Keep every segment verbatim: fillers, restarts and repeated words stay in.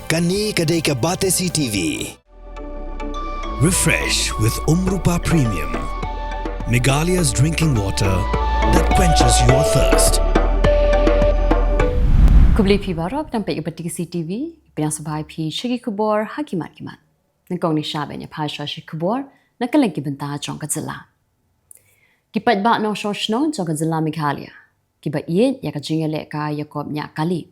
Kane ka dei ka Batesi T V. Refresh with Umrupa Premium, Meghalaya's drinking water that quenches your thirst. Khublei phi baroh, phi dang peit ïa ka Batesi T V, pdiang sngewbha ïa phi sha ki khubor ha ki mat ki mat. Nyngkong ngin ïa peit ïa pha sha ki khubor na kylleng ki bynta jong ka jylla. Ki paidbah nongshong shnong jong ka jylla Meghalaya kiba ïeit ïa ka jingïalehkai ïakob ñiah kali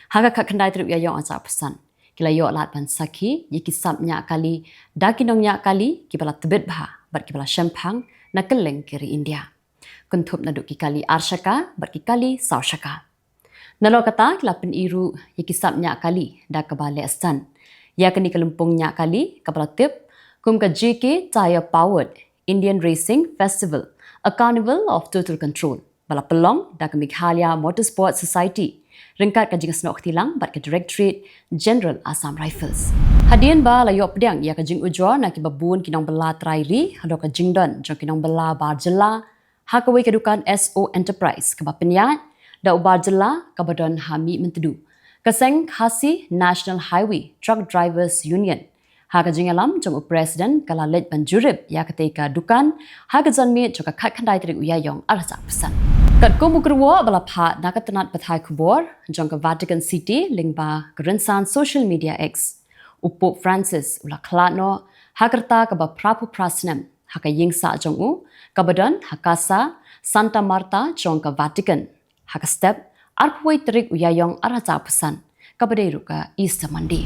ha ka khatkhyndai tarik u Ïaïong arhajar arphew san ki la ïoh lad ban sakhi ïa ki sap ñiah kali da ki nongñiah kali kiba la tbit bha bad kiba la shemphang na kylleng ka ri India, kynthup naduh ki kali ar shaka bad ki kali saw shaka. Nalor kata ki la pyni ruh ïa ki sap ñiah kali da kaba leh stand ïa kane ka lympung ñiah kali kaba la tip kum ka J K Tyre Powered Indian Racing Festival, a Carnival of Total Control, ba la pynlong da ka Meghalaya Motorsport Society ryngkat ka jingsnoh kti lang bad ka Directorate General Assam Rifles. Hadien ba la ïoh pdiang ïa ka jingujor na kiba bun ki nongbylla trai ri halor ka jingdon jong ki nongbylla bar jylla ha kawei ka dukan S O Enterprise kaba pynïaid da u bar jylla kaba don ha Mihmyntdu, ka seng Khasi National Highway Truck Drivers Union, ha ka jingïalam jong u President ka la leit ban jurip ïa katei ka dukan ha ka janmiet jong ka khatkhyndai tarik u Ïaïong arhajar arphew san. Katkum u kyrwoh ba la phah na ka tnat pathai khubor jong ka Vatican City lyngba ka rynsan social media X, u Pope Francis u la khlad noh ha ka rta kaba phraphew phra snem ha ka ïing sah jong u kaba don ha Casa Santa Marta jong ka Vatican ha ka step arphew wei tarik u Ïaïong arhajar arphew san, kaba dei ruh ka Easter Monday.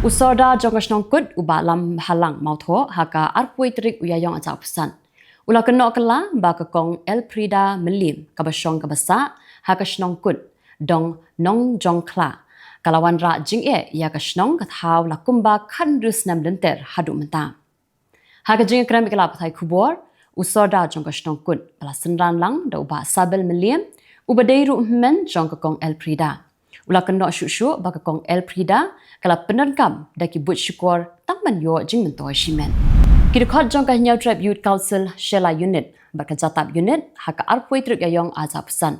U Sordar jong ka shnong Kut u Bah Lamhalang Mawthoh ha ka arphew wei tarik u Ïaïong arhajar arphew san u la kynnoh kylla ba ka Kong Elfrieda Mylliem kaba shong kaba sah ha ka shnong Kut, Dong Nongjongkhla, ka la wanrah jingeh ïa ka shnong ka thaw la kumba khathynriew snem lynter haduh mynta. Ha ka jingïakren bad ki lad pathai khubor, u Sordar jong ka shnong Kut ba la synran lang da u Bah Sabel Mylliem uba dei ruh hynmen jong ka Kong Elfrieda u la kynnoh shuh shuh ba ka Kong Elfrieda ka la pyndonkam da ki buit shukor tang ban ïoh jingmyntoi shimet. Ki dkhot jong ka Hynñiewtrep Youth Council Shella Unit bad ka Jatap Unit ha ka arphew wei tarik u Ïaïong arhajar arphew san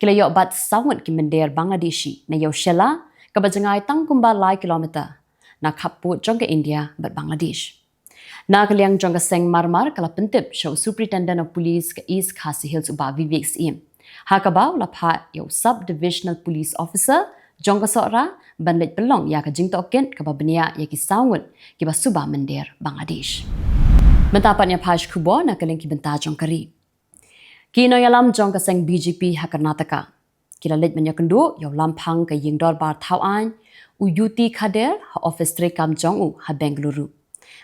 ki la ïoh bat saw ngut ki mynder Bangladeshi na Ïew Shella kaba jngai tang kumba lai kilometer na khappud jong ka India bad Bangladesh. Na ka liang jong ka seng Marmar ka la pyntip sha u Superintendent of Police ka East Khasi Hills u Bah Vivek Syiem, ha kaba u la phah ïa u Sub Divisional Police Officer jong ka Sohra ban leit pynlong ïa ka jingtohkit kaba bniah ïa ki saw ngut kiba suba mynder Bangladesh. Mynta pat ngin ïa peit ïa ki khubor na kylleng ki bynta jong ka ri. Ki nongïalam jong ka seng B J P ha Karnataka ki la leit ban ïakynduh ïa u lamphang ka ïing dorbar thaw aiñ u U T Khader ha ophis treikam jong u ha Bengaluru.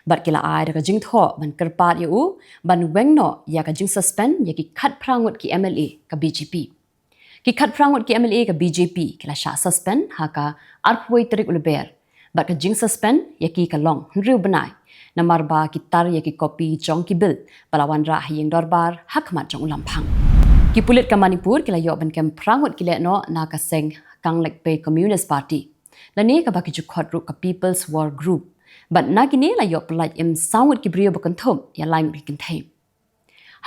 Bad ki la ai da ka jingthoh ban kyrpad ïa u ban weng noh ïa ka jingsuspend ïa ki khatphra ngut ki M L A ka B J P. Ki khatphra ngut ki M L A ka B J P ki la shah suspend ha ka arphew wei tarik u Lber. Bad ka jingsuspend ïa ki ka long hynriew bnai namar ba ki tar ïa ki kopi jong ki bill ba la wanrah ha ïing dorbar ha khmat jong u lamphang. Ki pulit ka Manipur ki la ïoh ban kem phra ngut ki lehnoh na ka seng Kangleikpe Communist Party, lane kaba ki ju khot ruh ka People's War Group. Bad na kine la ïoh pyllait im saw ngut ki briew ba kynthup ïa lai ngut ki kynthei.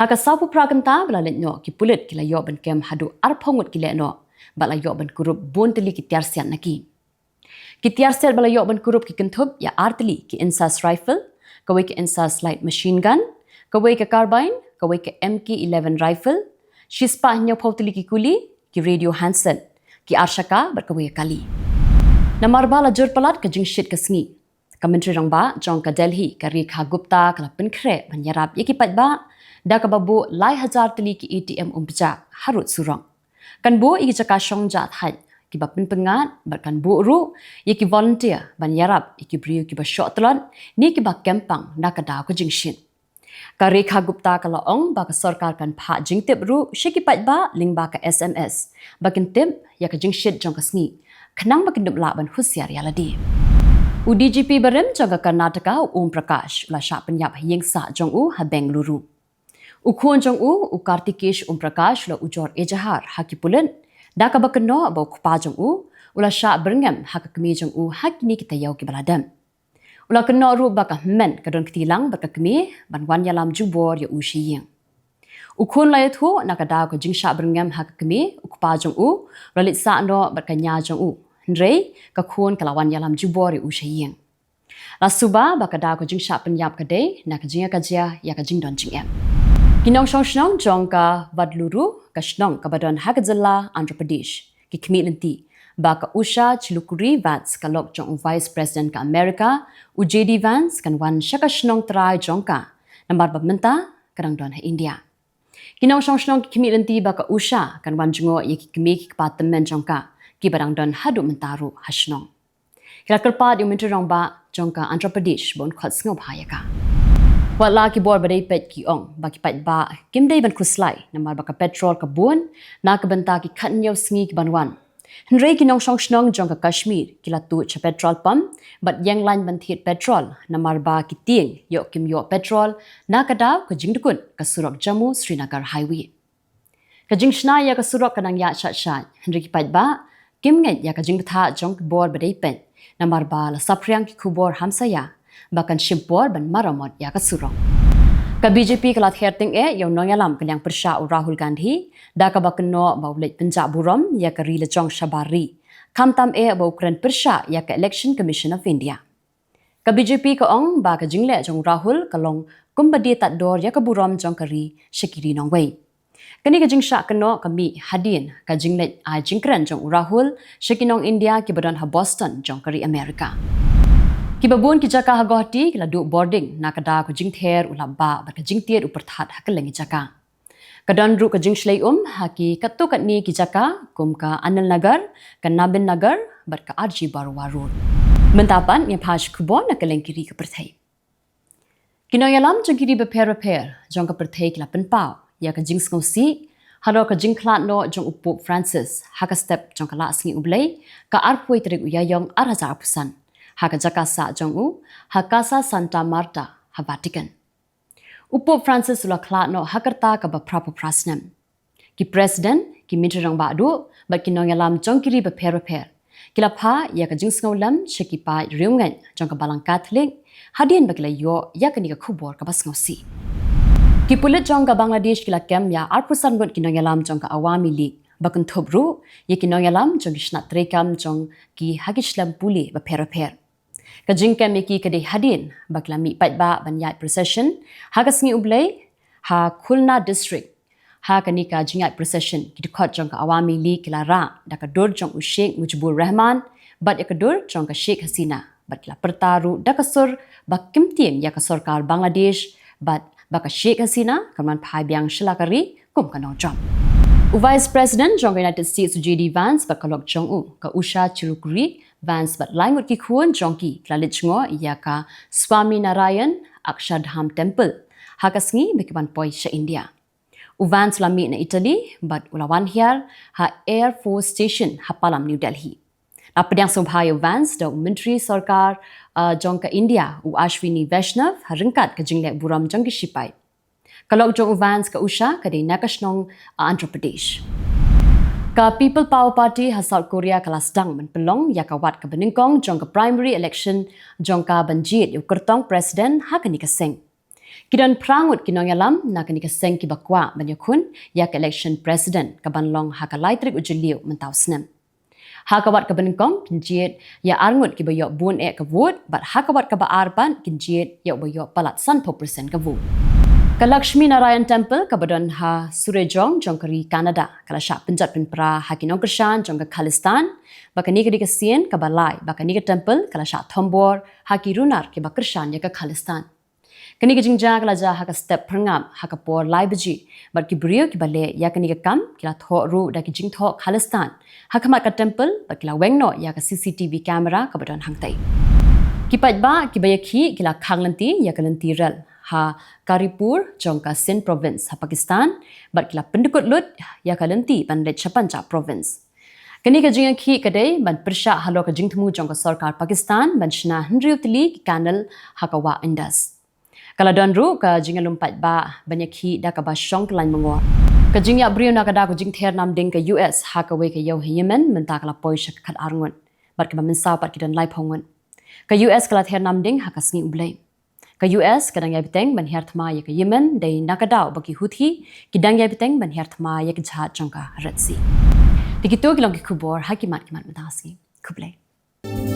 Ha ka sawphew phra kynta ba la leit noh ki pulit ki la ïoh ban kem haduh arphew ngut ki lehnoh bad la ïoh ban kurup bun tylli ki tiar siat na ki. Ki tiar siat ba la ïoh ban kurup ki kynthup ïa ar tylli ki INSAS rifle, kawei ka INSAS light machine gun, kawei ka carbine, kawei ka M K eleven rifle, shispah hynñiewphew tylli ki kuli, ki radio handset, ki ar shaka bad kawei ka kali. Namar ba la jur palat ka jingshit ka sngi, ka Myntri Rangbah jong ka Delhi ka Rekha Gupta ka la pynkhreh ban ïarap ïa ki paidbah da kaba buh lai hajar tylli ki A T M umbjah harud surok. Kan buh ïa ki jaka shong jahthait kiba pynpyngngad bad kan buh ruh ïa ki volunteer ban ïarap ïa ki briew kiba shoh tlot ne kiba kem pang na ka daw ka jingshit. Ka Rekha Gupta ka la ong ba ka sorkar kan phah jingtip ruh sha ki paidbah lyngba ka S M S ba kin tip ïa ka jingshit jong ka sngi khnang ba kin ym lah ban husiar ïa lade. U D G P barim jong ka Karnataka u Om Prakash u la shah pynïap ha ïing sah jong u ha Bengaluru. U khun jong u, u Kartikesh Om Prakash u la ujor ejahar ha ki pulit da kaba kynnoh ba u kpa jong u u la shah byrngem ha ka kmie jong u ha kine ki taïew kiba la dep. U la kynnoh ruh ba ka hynmen ka don kti lang bad ka kmie ban wan ïalam jubor ïa u sha ïing. U khun la ïathuh na ka daw ka jingshah byrngem ha ka kmie, u kpa jong u u la leit sah noh bad ka ñia jong u Hynrei ka khun ka la wan ïalam jubor ïa u sha ïing. La suba ba ka daw ka jingshah pynïap ka dei na ka jingïakajia ïa ka jingdon jingem. Ki nongshong shnong jong ka Vadluru, ka shnong kaba don ha ka jylla Andhra Pradesh, ki khmih lynti ba ka Usha Chilukhuri Vance, ka lok jong u Vice President ka America, u J D Vance, kan wan sha ka shnong trai jong ka, namar ba mynta ka dang don ha India. Ki nongshong shnong ki khmih lynti ba ka Usha kan wan jngoh ïa ki kmie ki kpa tymmen jong ka, kiba dang don haduh mynta ruh ha shnong. Ki la kyrpad ïa u Myntri Rangbah jong ka Andhra Pradesh ba un khot sngewbha ïa ka. Wat la ki bor ba dei peit ki ong ba ki paidbah kim dei ban khuslai namar ba ka petrol ka bun na ka bynta ki khatnïew sngi ki ban wan. Hynrei ki nongshong shnong jong ka Kashmir ki la tuid sha petrol pump bad ïeng lain ban thied petrol namar ba ki tieng ïoh kim ïoh petrol na ka daw ka jingdkut ka surok Jammu Srinagar Highway. Ka jingshna ïa ka surok ka nang ïaid shat shat, hynrei ki paidbah kim ngeit ïa ka jingbthah jong ki bor ba dei peit namar ba la saphriang ki khubor hamsaïa ba kan shim por ban maramot ïa ka surok. Ka B J P ka la ther tyngeh ïa u nongïalam ka liang pyrshah u Rahul Gandhi da kaba kynnoh ba u leit pynjah burom ïa ka ri la jong shabar ri, khamtam eh ba u kren pyrshah ïa ka Election Commission of India. Ka B J P ka ong ba ka jingleh jong u Rahul ka long kumba die tad dor ïa ka burom jong ka ri sha ki ri nongwei. Kane ka jingshah kynnoh ka mih hadien ka jingleit ai jingkren jong u Rahul sha ki nong India kiba don ha Boston jong ka ri America. Kiba bun ki jaka ha Guwahati ki la duh bording na ka daw ka jingther u lapbah bad ka jingtied u pyrthat ha kylleng ki jaka. Ka don ruh ka jingshlei um ha ki katto katne ki jaka kum ka Anil Nagar, ka Nabin Nagar bad ka R G Baruah Road. Mynta pat ngin phai sha khubor na kylleng ki ri ka pyrthei. Ki nongïalam jong ki ri bapher bapher jong ka pyrthei ki la pynpaw ïa ka jingsngewsih halor ka jingkhlad noh jong u Pope Francis ha ka step jong ka Lah Sngi U Blei ka arphew tarik u Ïaïong ar hajar arphew san ha ka jaka sah jong u ha Casa Santa Marta ha Vatican. U Pope Francis u la khlad noh ha ka rta kaba phraphew phra snem. Ki president, ki myntri rangbah duh bad ki nongïalam jong ki ri bapher bapher ki la phah ïa ka jingsngewlem sha ki paid riewngeit jong ka Balang Katholik hadien ba ki la ïoh ïa kane ka khubor kaba sngewsih. Ki pulit jong ka Bangladesh ki la kem ïa arphew san ngut ki nongïalam jong ka Awami League, ba kynthup ruh ïa ki nongïalam jong ki shnat treikam jong ki ha ki shlem pule bapher bapher. Ka jingkem ïa ki ka dei hadien ba ki la mih paidbah ban ïaid procession ha ka Sngi U Blei ha Khulna District. Ha kane ka jingïaid procession, ki dkhot jong ka Awami League ki la rah da ka dur jong u Sheikh Mujibur Rahman bad ïa ka dur jong ka Sheikh Hasina, bad ki la pyrta ruh da ka sur ba kim tieng ïa ka sorkar Bangladesh bad ba ka Sheikh Hasina kan wan phai biang sha la ka ri kum ka nongjop. U Vice President jong ka United States, u J D Vance, bad ka lok jong u, ka Usha Chilukhuri Vance, bad lai ngut ki khun jong ki, ki la leit jngoh ïa ka Swaminarayan Akshardham Temple ha ka sngi ba ki wan poi sha India. U Vance u la mih na Italy bad u la wan hiar ha Air Force Station ha Palam, New Delhi. La pdiang sngewbha ïa u Vance da u Myntri Sorkar, uh, jong ka India, u Ashwini Vaishnaw, ha ryngkat ka jingleh burom jong ki shipai. Ka lok jong u Vance, ka Usha, ka dei na ka shnong, uh, Andhra Pradesh. Ka People Power Party ha South Korea ka la sdang ban pynlong ïa ka wad kaba nyngkong jong ka primary election jong ka ban jied ïa u kyrtong president ha kane ka seng. Ki don phra ngut ki nongïalam na kane ka seng kiba kwah ban ïakhun ïa ka election president kaban long ha ka lai tarik u Jylliew mynta u snem. Ha ka wad kaba nyngkong kin jied ïa ar ngut kiba ïoh bun eh ka vote, bad ha ka wad kaba ar pat kin jied ïa uba ïoh palat sanphew percent ka vote. Ka Lakshmi Narayan Temple kaba don ha Surrey jong jong ka ri Canada ka la shah pynjot pynpra ha ki nongkyrshan jong ka Khalistan, ba kane ka dei ka sien kaba lai ba kane ka temple ka la shah thombor ha ki runar kiba kyrshan ïa ka Khalistan. Kane ka jingjia ka la jia ha ka step phyrngap ha ka por lai baje, bad ki briew kiba leh ïa kane ka kam ki la thoh ruh da ki jingthoh Khalistan ha khmat ka temple, bad ki la weng noh ïa ka C C T V camera kaba don hangtei. Ki paidbah kiba ïakhih ki la khang lynti ïa ka lynti rel ha Karipur jong ka Sindh province ha Pakistan, bad ki la pyndkut lut ïa ka lynti ban leit sha Punjab province. Kane ka jingïakhih ka dei ban pyrshah halor ka jingthmu jong ka sorkar Pakistan ban shna hynriew tylli ki canal ha ka wah Indus. Ka la don ruh ka jingïalum paidbah ban ïakhih da kaba shong tyllaiñ mangor. Ka jingïap briew na ka daw ka jingther namding ka U S ha kawei ka ïew ha Yemen mynta ka la poi sha ka khatar ngut, bad kaba mynsaw pat ki don laiphew ngut. Ka U S ka la ther namding ha ka Sngi U Blei. Ka U S ka dang ïai bteng ban hiar thma ïa ka Yemen dei na ka daw ba ki Houthi ki dang ïai bteng ban hiar thma ïa ka jahaj jong ka Red Sea. Te kito ki long ki khubor ha ki mat ki mat mynta ka sngi. Khublei.